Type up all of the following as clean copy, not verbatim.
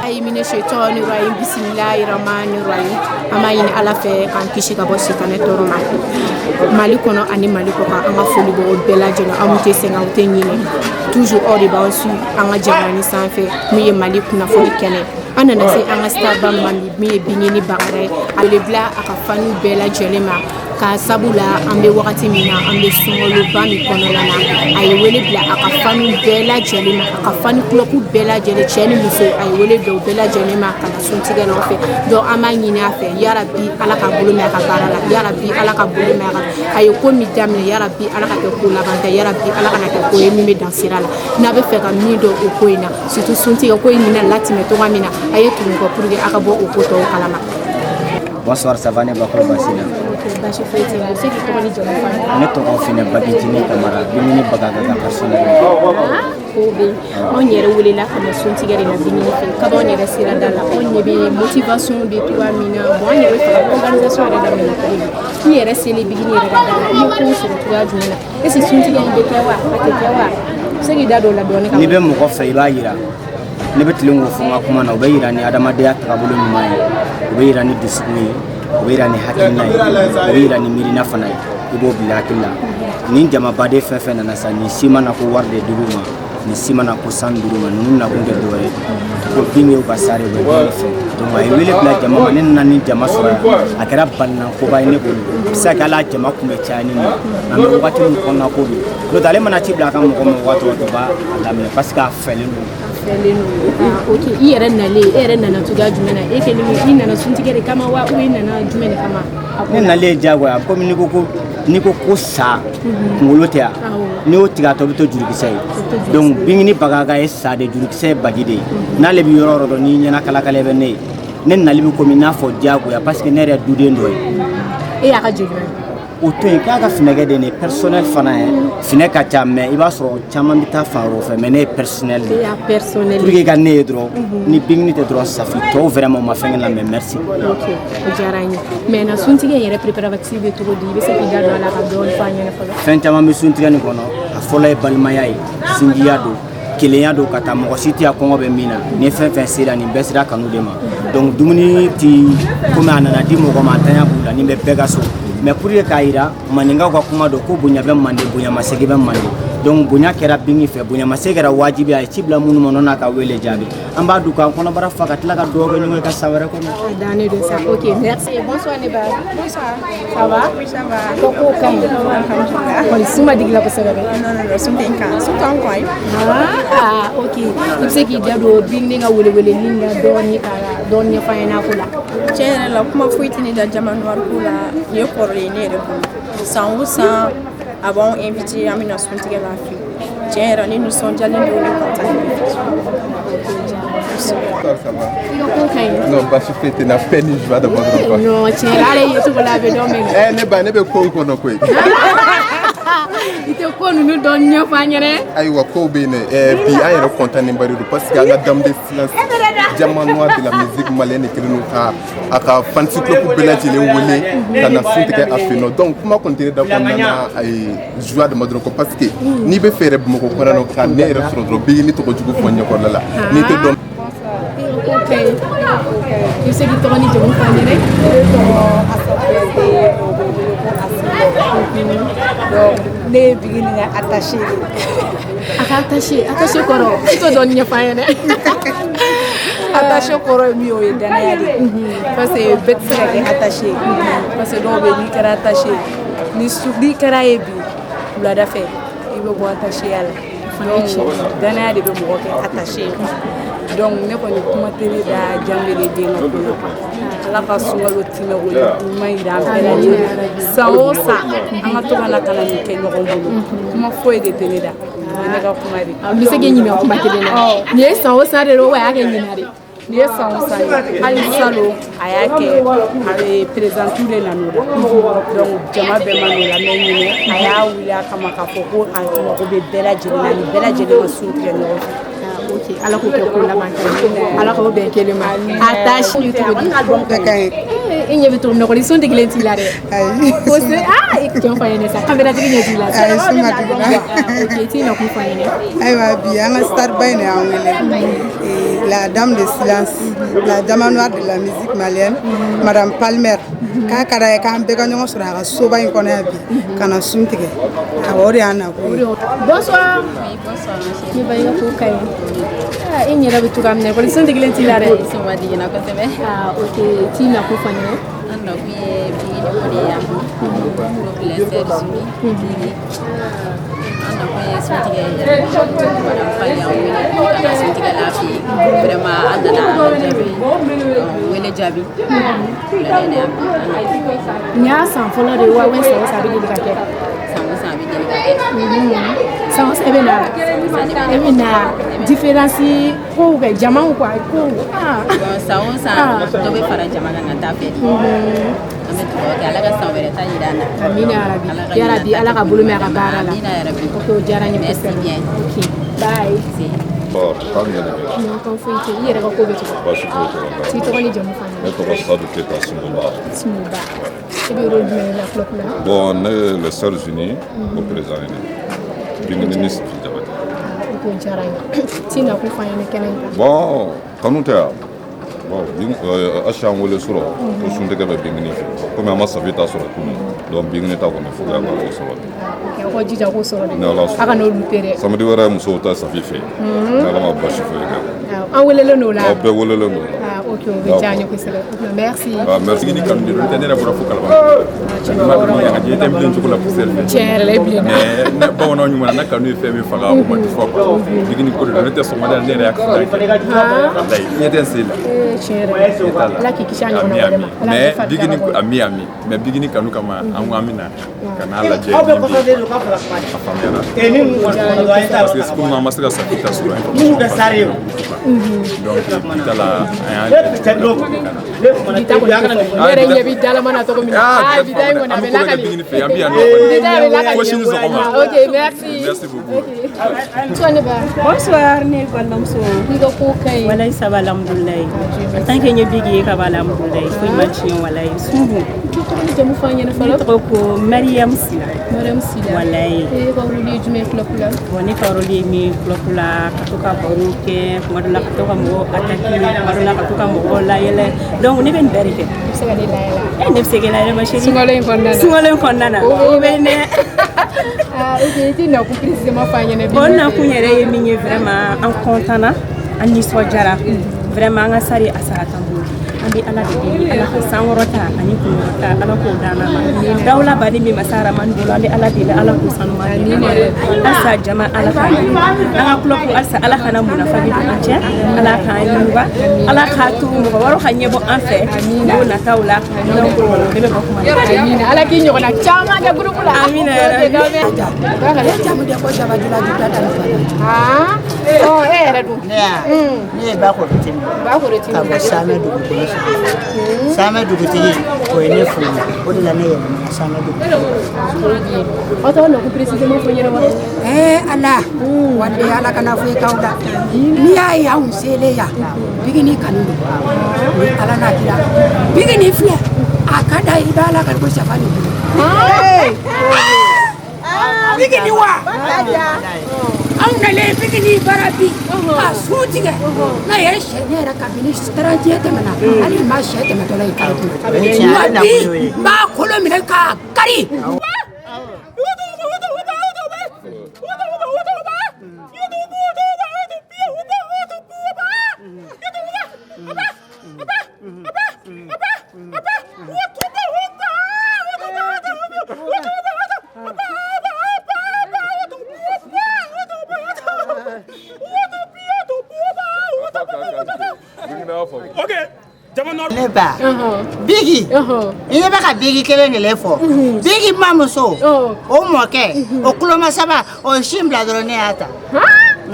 Ayi mina shaitani rajim, bisimilahi rahmani rahim. An b'a ɲini Ala fɛ k'an kisi ka bɔ sitanɛ tɔɔrɔ ma Mali kɔnɔ ani Mali kɔ kan. An ka foli b'aw bɛɛ lajɛlen, aw tɛ sɛgɛn, aw tɛ ɲinɛ, toujours aw de b'aw su an ka jamana sanfɛ, min ye Mali kunnafoni kɛnɛ. An nana se an ka starba ma bi, min ye Bingini Bagara ye. A wele bila a ka faniw bɛɛ lajɛlen ma, ka sabu la an bɛ wagati min na, an bɛ sunkaloba min kɔnɔna na, a ye wele bila a ka faniw bɛɛ lajɛlen ma, a ka fan club bɛɛ lajɛlen, cɛ ni muso, a ye wele bila u bɛɛ lajɛlen ma ka na suntigɛ nɔfɛ. Donc an b'a ɲini a fɛ, yarabi Ala ka bolo mɛn a ka baara la, yarabi Ala ka bolo mɛn a ka a ye ko min daminɛ, yarabi Ala ka kɛ ko laban tɛ, yarabi Ala kana kɛ ko ye min bɛ dan sira la. N'a bɛ fɛ ka min dɔn o ko in na, surtout suntigɛ ko in bɛna latɛmɛ cogoya min na, a ye tugu kɔ pour que a ka bɔ o ko tɔw kalama. Bonsoir, ça va, ne bakɔrɔ basi la? Basi foyi tɛ yen. I bɛ se k'i tɔgɔ ni jamu fɔ an ye? Ne tɔgɔ Finɛ Bagitini Kamara, Bingini Bagaga ka personnel. Ko bɛ anw yɛrɛ welela ka na suntigɛ de la Bingini fɛ. Kabi anw yɛrɛ sera da la, anw ɲɛ bɛ motivation bɛ cogoya min na. Bon, an yɛrɛ bɛ fɛ ka organisation yɛrɛ daminɛ cogo di? I yɛrɛ selen Bingini yɛrɛ ka da la, i ye kow sɔrɔ cogoya jumɛn na? Est ce que suntigɛ in bɛ kɛ wa, a tɛ kɛ wa? I bɛ se k'i da don o la dɔɔni ka N'i bɛ mɔgɔ fɛ, i b'a yira. Ne bɛ tilen k'o fɔ n ka kuma na. O bɛ yira ni adamadenya tagabolo ɲuman ye, o bɛ yira ni dusukun ye, o bɛ yira ni hakilina ye, o bɛ yira ni miirina fana ye. I b'o bila hakili la. Nin jamabaden fɛn fɛn nana sa, nin si mana ko wari de dir'u ma, nin si mana ko 15 ma, ninnu nakun tɛ dɔwɛrɛ ye ko bin ye u ka sare, u bɛ bin fɛ. Donc a ye wele bila jama ma. Ne nana ni jama sɔrɔ yan, a kɛra balinankoba ye ne bolo. A bɛ se ka kɛ hali a jama kun bɛ caya ni nin ye, an bɛ wagati min kɔnɔna ko don. N'o tɛ, ale mana ci bila a ka mɔgɔ ma waati o waati, o b'a daminɛ parce que a fɛlen don. Fɛlen don. Ah, ok. I yɛrɛ nalen, e yɛrɛ nana cogoya jumɛn na? E kɛlen i nana suntigɛ de kama wa, ou i nana jumɛn de kama? Ne nalen ye diyagoya, komi n'i ko sa kunkolo tɛ yan, n'i y'o tigɛ, a tɔ bɛ to jurukisɛ ye. Donc Bingini Bagaga ye sa de, jurukisɛ ye baji de ye. N'ale bɛ yɔrɔ o yɔrɔ dɔn, n'i ɲɛna kalakala bɛ ne ye. Ne nali bɛ komi i n'a fɔ diyagoya, parce que ne yɛrɛ ye duden dɔ ye. E y'a ka jeliba ye? O to yen, k'a ka finɛkɛ de ye personnel fana ye. Finɛ ka ca, mais i b'a sɔrɔ caman bɛ taa fan wɛrɛw fɛ, mais ne ye personnel de E ye. y'a personnel. Pour que i ka ne ye dɔrɔn, ni Bingini tɛ dɔrɔn, safi tɔw vraiment u ma fɛn kɛ la, mais merci. Ok, o diyara n ye. Mais na suntigɛ in yɛrɛ préparatif bɛ cogo di? I bɛ se k'i da don a la ka dɔɔni fɔ an ɲɛna fɔlɔ? Fɛn caman bɛ suntigɛ nin kɔnɔ. A fɔlɔ ye balimaya ye, sinjiya don, kelenya don, ka taa mɔgɔ si tɛ yan kɔngɔ bɛ min na. Ni fɛn fɛn sera, nin bɛɛ sera kanu de ma. Donc dumuni ti komi a nana di mɔgɔ ma, a tanya b'u la, nin bɛ bɛɛ ka so. Mais pour que k'a yira maninkaw ka kuma don ko bonya bɛ Mande, bonyamasegin bɛ Mande. Donc bonya kɛra Bingi fɛ, bonyamasegin kɛra wajibi. A ye ci bila minnu ma, n'o n'a ka wele jaabi, an b'a dun k'an kɔnɔbara fa, ka tila ka dugawu kɛ ɲɔgɔn ye ka san wɛrɛ kɔnɔ. A dannen don sa. Ok, merci. Bonsoir Neba. Bonsoir. Ça va? Oui, ça va. Ko ko ka ɲi? Alhamdulillah. Kɔni sun ma digi la kosɛbɛ dɛ? Non, non, non, sun tɛ n kan. Sun t'an kan ye. Ah, ok. I bɛ se k'i da don Bingini ka weleweleli na dɔɔni, ka dɔɔni ɲɛfɔ an ɲɛna a ko la? Tiɲɛ yɛrɛ la, kuma foyi tɛ ne da Diamant Noir ko la. Nin ye kɔrɔlen ye ne yɛrɛ bolo. San o san, a b'anw invité, an bɛna suntigɛ la a fɛ yen. Tiɲɛ yɛrɛ, ne nisɔndiyalen don, ne content. Ça va. I ka ko ka ɲi? Non, basi foyi tɛ n na, paix ni joie d'abord. Non, tiɲɛ yɛrɛ, ale ye cogo la, a bɛ dɔn mɛn. Eh, ne ba, ne bɛ kow kɔnɔ koyi. I tɛ ko ninnu dɔn ɲɛfɔ an ɲɛnɛ? Ayiwa, kow bɛ yen dɛ. Bi an yɛrɛ content ba de don, parce que an ka dame de silence, Diamant Noir de la musique malienne de kɛlen don ka a ka fans club bɛɛ lajɛlen wele ka na sun tigɛ a fɛ yen nɔ. Donc kuma kɔni tɛ ne da kɔnɔna na, a ye joie dama dɔrɔn kɔ, parce que n'i bɛ fɛ yɛrɛ Bamakɔ kɔnɔ yan nɔ ka ne yɛrɛ sɔrɔ dɔrɔn, bɛɛ ye ne tɔgɔ jugu fɔ n ɲɛkɔrɔla la, n'i tɛ dɔn. I ka ko ka ɲi? I bɛ se k'i tɔgɔ ni jamu fɔ an ɲɛnɛ? Ne tɔgɔ Asa Kuyate, o bɛ wele ko Asi. Donc ne ye Bigini ka attaché de ye. A ka attaché, attaché kɔrɔ, i t'o dɔɔni ɲɛfɔ an ɲɛnɛ? Attaché kɔrɔ ye min ye, o ye danaya de ye. Parce que bɛɛ tɛ se ka kɛ attaché ye. Parce que dɔw bɛ yen, n'i kɛra attaché ye, ni su n'i kɛra ye bi wulada fɛ, i bɛ bɔ attaché ya la. Donc danaya de bɛ mɔgɔ kɛ attaché ye. Donc ne kɔni, kuma tɛ ne da Janbele den ka ko la quoi. Ala ka sunkalo timɛ ko ɲuman yira an bɛɛ lajɛlen na. San o san, an ka to ka na ka na nin kɛ ɲɔgɔn bolo. Kuma foyi de tɛ ne da, o ye ne ka kuma de ye. N bɛ se k'i ɲininka kuma kelen na? Nin ye san o san de don wa, a y'a kɛ ɲinan de? Nin ye san o san ye. Hali salon a y'a kɛ, a bɛ présidente de nan'o la, donc jama bɛɛ ma n'o la. Mais ɲinɛ, a y'a wuli a kama k'a fɔ ko a mago bɛ bɛɛ lajɛlen na, ni bɛɛ lajɛlen ka sun tigɛ ɲɔgɔn fɛ. Ok, Ala k'o kɛ ko laban ta ye. Ala k'aw bɛn kelen ma. Attache ni cogo di? E ɲɛ bɛ cogo min na kɔni, sun tigilen t'i la dɛ. Ayi. Ko se ah i tiɲɛ fɔ an ɲɛna sa, caméra tigi ɲɛ t'i la sa. Ayi, sun ma digi n na. Ok, i t'i nakun fɔ an ɲɛna. Ayiwa, bi an ka star ba in de y'an wele. La dame de silence, la dame noire de la musique malienne, Madame Palmer. K'a ka d'a ye k'an bɛɛ ka ɲɔgɔn sɔrɔ a ka soba in kɔnɔ yan bi ka na sun tigɛ. Awɔ, o de y'an nakun ye. Bonsoir. Oui, bonsoir, ma chérie. Ne ba, i ka ko ka ɲi. Ah, e ɲɛda bɛ cogoya min na kɔni, sun tigilen t'i la dɛ. Sun ma digi n na kosɛbɛ. Ah, ok, t'i nakun fɔ an ɲɛna. An nakun ye bigini ko de ye yan. Groupe Les Sœurs Unies, Bigini. An nakun ye suntigɛ ye yan. Madame Fall y'an wele ka na suntigɛ la fɛ yen. Vraiment, an nana an ka jaabi. Wele jaabi. O de y'an bi. Nin y'a san fɔlɔ de ye wa, san o san a bɛ deli ka kɛ? San o san a bɛ deli ka kɛ. San o san e bɛ na, e bɛ na différence kow kɛ jamaw quoi, kow ah. Bon, san o san dɔ bɛ fara jama kan ka taa fɛ. An bɛ dugawu kɛ Ala ka san wɛrɛ ta yira an na. Amina yarabi. Yarabi, Ala ka bolo mɛn a ka baara la. Amina yarabi. Ok, o diyara n ye Merci kosɛbɛ. bien. Ok, bye. Kan yɛrɛ bɛ. Ɲɔgɔn foyi tɛ, i yɛrɛ ka ko bɛ cogo? Baasi foyi tɛ la. T'i tɔgɔ ni jamu fɔ an Ne ɲɛna. tɔgɔ Sadu Keyita Sunguba. Sunguba. E bɛ rôle jumɛn de la club la? Bon, ne ye les Sœurs Unies o président ye ne. Bingini ni Safi Jabate. Ok, o diyara n ye. T'i nakun fɔ an ɲɛna kɛnɛ in kan. Bon, kanu tɛ yan. Bon, Asia y'an wele surɔ ko suntigɛ bɛ Bingini fɛ. Komi an ma Safi ta sɔrɔ kunun, donc Bingini ta kɔni fo k'an ka o sɔrɔ. Ok, aw ka jija k'o sɔrɔ dɛ. Ni Ala sɔnna. A kana o louper dɛ. Samedi wɛrɛ musow ta Safi fɛ yen. Ni Ala ma basi foyi kɛ. An welelen don o la. Aw bɛɛ welelen don o la. Ah, ok, o bɛ diya an ye kosɛbɛ. Ok, merci. Ah, merci. Ni kanu de don, n'o tɛ ne yɛrɛ bɔra fo Kalaban. Ma dɔn a jɛ tɛ bilen cogo la poussière fɛ. Tiɲɛ yɛrɛ la, e bilenna. Mais ne bamananw ɲuman na, na kanu ye fɛn min faga, o man di fɔ quoi. Bigini ko de don, ne tɛ sɔgɔmada ne yɛrɛ ye accident kɛ. Walayi, ɲɛ tɛ n sen la. Eh, tiɲɛ yɛrɛ la. Ala k'i kisi a ɲɔgɔnna wɛrɛ ma. Ala Mais k'i fari bigini jagabɔ. ami ami, mais bigini kanu kama an ko an bɛ na ka n'a lajɛ min bɛ yen. A faamuyara. Parce que komi an ma se ka Safi ta sɔrɔ information donc bi ta la an y'a Bi ta kɔni tɛ fɔ. Ne yɛrɛ ɲɛ b'i dalama na cogo min na. Ah, bi ta in kɔni a an bɛ bɛ ko bɛɛ kɛ lakali. Bigini fɛ yen, an bɛ yan nɔ Bi ta bɛ lakali. fo sini sɔgɔma. Ok, merci. Merci beaucoup. Bonsoir ne ba. Bonsoir ne balimamuso. I ka ko ka ɲi. Walayi, ça va, alhamdulilayi. En tant que n ye bigi ye ka ban, alhamdulilayi, foyi ma tiɲɛ walayi. Sun dun. I tɔgɔ ni jamu fɔ an ɲɛna fɔlɔ. Ne tɔgɔ ko Mariam Sila. Mariam Sila. Walayi. E ka rôle ye jumɛn ye club la? Bon, ne ka rôle ye min ye club la, ka to ka baro kɛ, tuma dɔ la ka to ka mɔgɔw attaquer, tuma dɔ la ka to ka mɔgɔw layɛlɛ. Donc ne bɛ nin bɛɛ de kɛ. I bɛ se ka ne layɛlɛ? Eh, ne bɛ se k'e layɛlɛ, ma chérie. Sunkalo in kɔnɔna na. Sunkalo in kɔnɔna na. O bɛ ne. Ah, ok, i t'i nakun précisément fɔ an ɲɛna bi. Bon, nakun yɛrɛ ye min ye, vraiment an content na, an nisɔndiyara. Vraiment an ka sari a sara t'an bolo. An bɛ Ala de deli, Ala ka sankɔrɔta ani kunkɔrɔta, Ala k'o d'an ma. Dawula baden min masa Aramani bolo, an bɛ Ala deli, Ala k'o sanuman di an ma. Halisa jama, Ala k'an yiriwa. An ka club, halisa Ala kana munafaki don an cɛ, Ala k'an yiriwa, Ala k'a to mɔgɔ wɛrɛw ka ɲɛbɔ an fɛ don nataw la. Donc ne bɛ bɔ kuma la. Amina. Ala k'i ɲɔgɔnna caman kɛ groupe la. Amina yarabi. Ne jamu de ko Sabajula Juta Talifana. Ah, ɔ e yɛrɛ dun? Ne ya, ne ye Bakɔrɔ Timi. Bakɔrɔ Timi. Ka bɔ Samɛ dugukolo sanfɛ. Samɛ dugutigi o ye ne furu, o de la ne yɛlɛmana Samɛ dugutigi. Aw tɔgɔ nakun précisément fɔ n ɲɛna wa? Ee Ala, walayi Ala kana foyi k'aw la. N'i y'a ye anw selen yan, bigini kanu don. Ni Ala n'a kira. Bigini filɛ, a ka d'a ye i b'a lakali ko sɛfan de bolo. Bigini wa? Anw nalen bigini bara bi ka sun tigɛ n'a yɛrɛ sɛ ne yɛrɛ kabini tarantiɲɛ tɛmɛna hali ma sɛ tɛmɛtɔla ye kari kun nka bi n b'a kolo minɛ k'a kari. Ne ba, bigi i ɲɛ bɛ ka bigi kelen kelen fɔ, bigi mamuso, o mɔkɛ, o kuloma saba, o ye sin bila dɔrɔn ne y'a ta.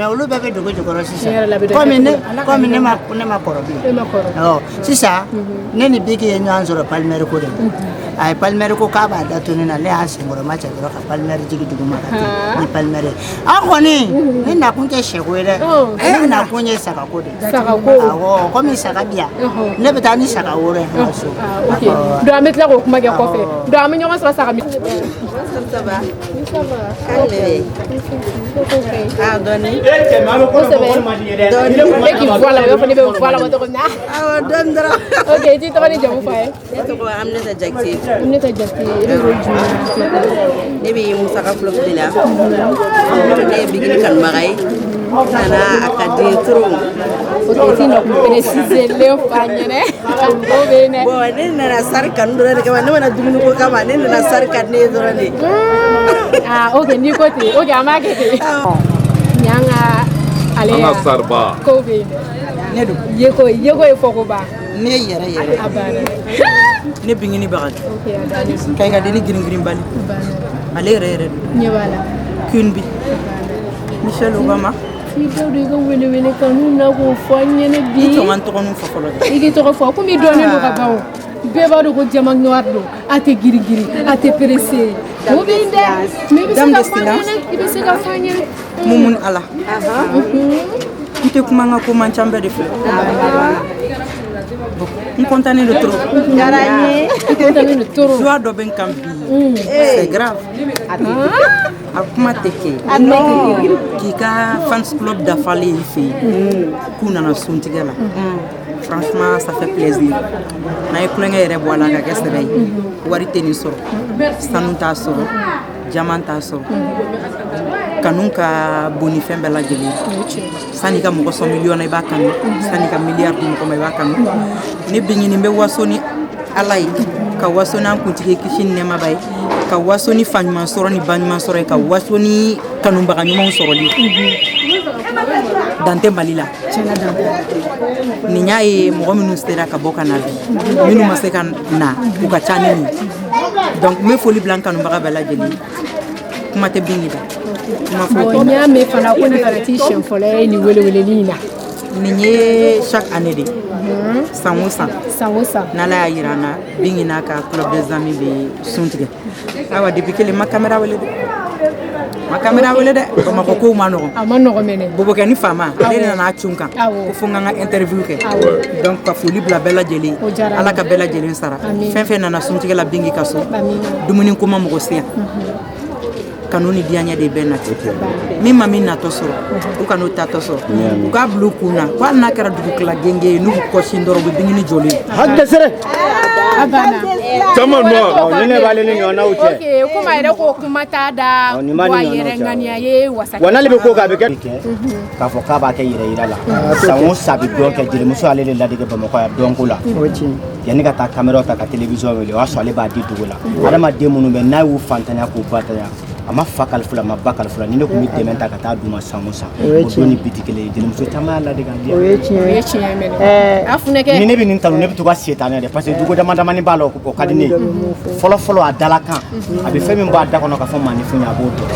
Mais olu bɛɛ bɛ dugu jukɔrɔ sisan. Komi ne komi ne ma ne ma kɔrɔ bilen. E ma kɔrɔ. Ɔ sisan ne ni Biki ye ɲɔgɔn sɔrɔ Palmer ko de la. A ye Palmer ko k'a b'a da to ne na, ne y'a senkɔrɔma cɛ dɔrɔn ka Palmer jigin duguma ka taa ni Palmer ye. An kɔni ne nakun tɛ sɛko ye dɛ. Ne nakun ye sagako de ye. Sagako. Awɔ, komi saga bi yan. Ne bɛ taa ni saga 6 ye an ka so. Ok, donc an bɛ tila k'o kuma kɛ kɔfɛ. Donc an bɛ ɲɔgɔn sɔrɔ saga mi. Ça va? Ah, dɔɔni. Kosɛbɛ. E k'i bɔ a la, i b'a fɔ ne bɛ bɔ a la cogo min na. Awɔ, dɔɔni dɔrɔn. Ok, i t'i tɔgɔ ni jamu fɔ a ye. Ne tɔgɔ Aminata Jakite. Aminata Jakite, e bɛ rôle jumɛn na? Ne bɛ Musaka Club de la. Ne ye Bigini kanubaga ye. N nana a ka di n ye trop. Ok, i t'i nakun préciser len fɔ an ɲɛnɛ. O bɛ yen dɛ. Bon, ne nana sari kanu dɔrɔn de kama, ne ma na dumuni ko kama, ne nana sari ka di ne ye dɔrɔn de. Ah, ok, n'i ko ten, ok, an b'a kɛ ten. Nin y'an ka ale An ka sariba. Kow bɛ yen dɛ. Ne don. Yeko yeko ye fɔkoba. Ne yɛrɛ yɛrɛ. A banna. Ne Bingini Bagaji. Ok, a banna. Ka i ka denni girin girin bali. Ale yɛrɛ yɛrɛ don. Ɲɛ b'a la. Queen B. Michelle Obama. I da don i ka welewele kanu na k'o fɔ an ɲɛnɛ bi. I jɔ n ka n tɔgɔninw fɔ fɔlɔ dɛ. I k'i tɔgɔ fɔ komi i dɔnnen don ka ban o. Bɛɛ b'a dɔn ko diamant noir don. A tɛ girin girin, a tɛ pressé. O bɛ yen dɛ. Mais i bɛ se Dame ka de fɔ an ɲɛnɛ. silence. I bɛ se ka fɔ an ɲɛnɛ. Mumuni Ala. N tɛ kuma, n ka ko man ca, n bɛɛ de filɛ. Bon, n content don trop. Diyara n ye. I content don trop. Joie dɔ bɛ n kan bi. C'est grave. A kuma tɛ kɛ. K'i ka fans club dafalen i fɛ yen. K'u nana suntigɛ la. Franchement, ça fait plaisir. N'an ye tulonkɛ yɛrɛ bɔ a la ka kɛ sɛbɛ ye. Wari tɛ nin sɔrɔ. Sanu t'a sɔrɔ. Diamant t'a sɔrɔ. Kanu ka bon ni fɛn bɛɛ lajɛlen ye. Sanni ka mɔgɔ sɔn miliyɔn na, i b'a kanu. Sanni ka miliyari di mɔgɔ ma, i b'a kanu. Ne Bingini, n bɛ waso ni Ala ye, ka waso n'an kuntigi ye, kisi ni nɛɛma b'a ye, ka waso ni fa ɲuman sɔrɔ ni ba ɲuman sɔrɔ ye, ka waso ni kanubaga ɲumanw sɔrɔli ye. Dan tɛ Mali la. Nin y'a ye, mɔgɔ minnu sera ka bɔ ka na bi, minnu ma se ka na, u ka ca ni nin ye. Donc n bɛ foli bila n kanubaga bɛɛ lajɛlen ye. Kuma tɛ Bingi da, kuma foyi Bon, tɛ. n y'a mɛn fana ko nin fana t'i siɲɛ fɔlɔ ye nin weleweleli in na. Nin ye chaque année de, san o san. San o san. N'Ala y'a yira an na, Bingi n'a ka club des amis bɛ sun tigɛ. Ayiwa, depuis kelen ma caméra wele dɛ, ma caméra wele dɛ. Bamakɔ kow ma nɔgɔn. A ma nɔgɔn mɛnɛ. Bobokɛ ni faama, ale de nana cun kan Awɔ. ko fo n ka n ka interview kɛ. Awɔ. Donc ka foli bila bɛɛ lajɛlen. O diyara n ye. Ala ka bɛɛ lajɛlen sara. Amin. Fɛn fɛn nana suntigɛ la Bingi ka so, Amin. dumuni ko ma mɔgɔ se yan, kanu ni diyaɲɛ de bɛɛ nati. Min ma min natɔ sɔrɔ, u ka n'o tatɔ sɔrɔ, u k'a bila u kun na ko hali n'a kɛra dugukila genge ye, n'u kɔsin dɔrɔn, u bɛ Bingini jɔlen ye. Hakɛ. A banna. Diamant noir. Ni ne b'ale ni ɲɔgɔnnaw cɛ. Ok, komi a yɛrɛ ko kuma t'a da, Ɔ, nin b'a ni wa ɲɔgɔnnaw yɛrɛ cɛ. ŋaniya ye wasa. Wa n'ale bɛ ko kɛ, a bɛ kɛ k'a fɔ k'a b'a kɛ yɛrɛ yira la. San o san a bɛ dɔn kɛ. Jelimuso ale de ladege Bamakɔ yan dɔnko la. Yanni ka taa caméra ta ka télévision wele, o y'a sɔrɔ ale b'a di dugu la. Adamaden minnu bɛ n'a y'u fantanya k'u batanya, a ma fa kalifa la, a ma ba kalifa la. Ni ne tun bɛ dɛmɛ ta ka taa d'u ma san o san, O ye o tiɲɛ. don ni bi tɛ kelen ye. Jelimuso caman y'a ladege a di yan. O ye tiɲɛ O ye. ye tiɲɛ ye mɛnɛ. A funɛkɛ. Ni ne bɛ nin tanu, ne bɛ to ka setanɛ dɛ, parce que dugu dama damani b'a la, o ka di ne ye. Fɔlɔ fɔlɔ, a dalakan, a bɛ fɛn min bɔ a da kɔnɔ ka fɔ maaninfin ye, a b'o dɔn.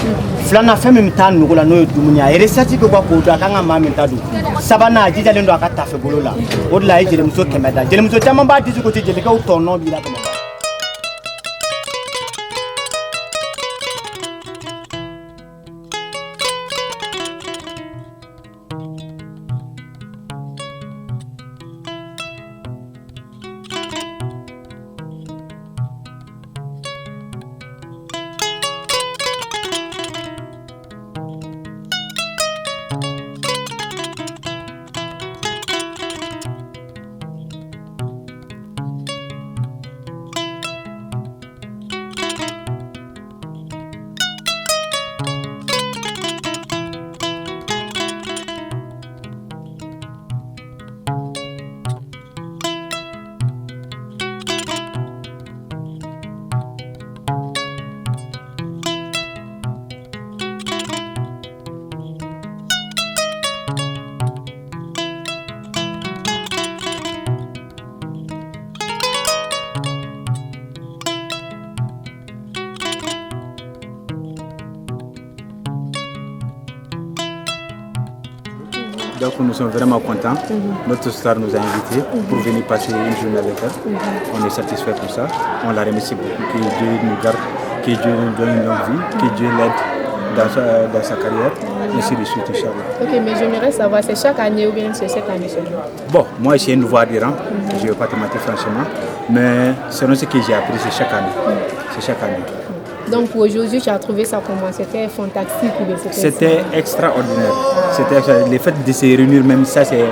Filanan, fɛn min bɛ taa nugu la, n'o ye dumuni ye, a ye recette kɛ k'o dɔn, a kan ka maa min ta dun. Sabanan, a jijalen don a ka tafe bolo la. O de la a ye jelimuso 100 da. Jelimuso caman b'a disi gosi, jelikɛw tɔ nɔ b'i la Bamakɔ. Donc nous sommes vraiment contents. Notre star nous a invités pour venir passer une journée avec elle. On est satisfait pour ça. On la remercie beaucoup. Que Dieu nous garde, que Dieu nous donne une longue vie, que Dieu l'aide dans sa carrière, ainsi de suite, Inch'Allah. Ok, mais j'aimerais savoir, c'est chaque année ou bien c'est cette année seulement? Bon, moi, je suis un nouveau adhérent, je ne vais pas te mentir franchement, mais selon ce que j'ai appris, c'est chaque année. C'est chaque année. Donc pour aujourd'hui, tu as trouvé ça comment? C'était fantastique ou bien c'était? C'était extraordinaire. C'était extraordinaire. Le fait de se réunir même, ça c'est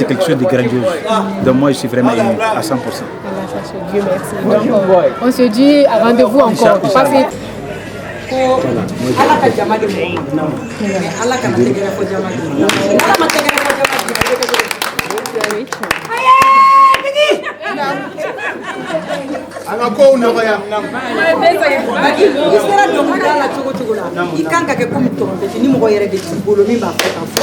quelque chose de grandiose. Donc moi, je suis vraiment ému à 100%. Voilà, ça c'est Dieu merci. Donc on se dit à rendez-vous encore. Parce que Ko Ala ka jama de mɔgɔ, mais Ala kana tɛgɛrɛ fɔ jama de, Ala ma tɛgɛrɛ fɔ jama de, a bɛ kɛ cogo di? An ka kow nɔgɔya. I sera dɔnkilida la cogo cogo la, i kan ka kɛ komi trompette ni mɔgɔ yɛrɛ de t'i bolo min b'a fɔ ka fɔ.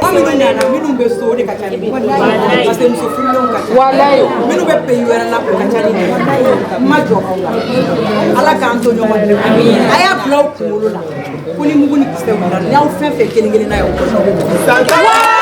Mɔgɔ minnu nana, minnu bɛ so, o de ka ca ni, parce que muso furulenw ka ca, minnu bɛ pays wɛrɛ la, o ka ca ni nin ye. N ma jɔ aw la, Ala k'an to ɲɔgɔn ye. A y'a bila aw kunkolo la ko ni mugu ni kisɛ wulila, n'aw fɛn fɛn kelen kelenna y'aw kɔsɔ.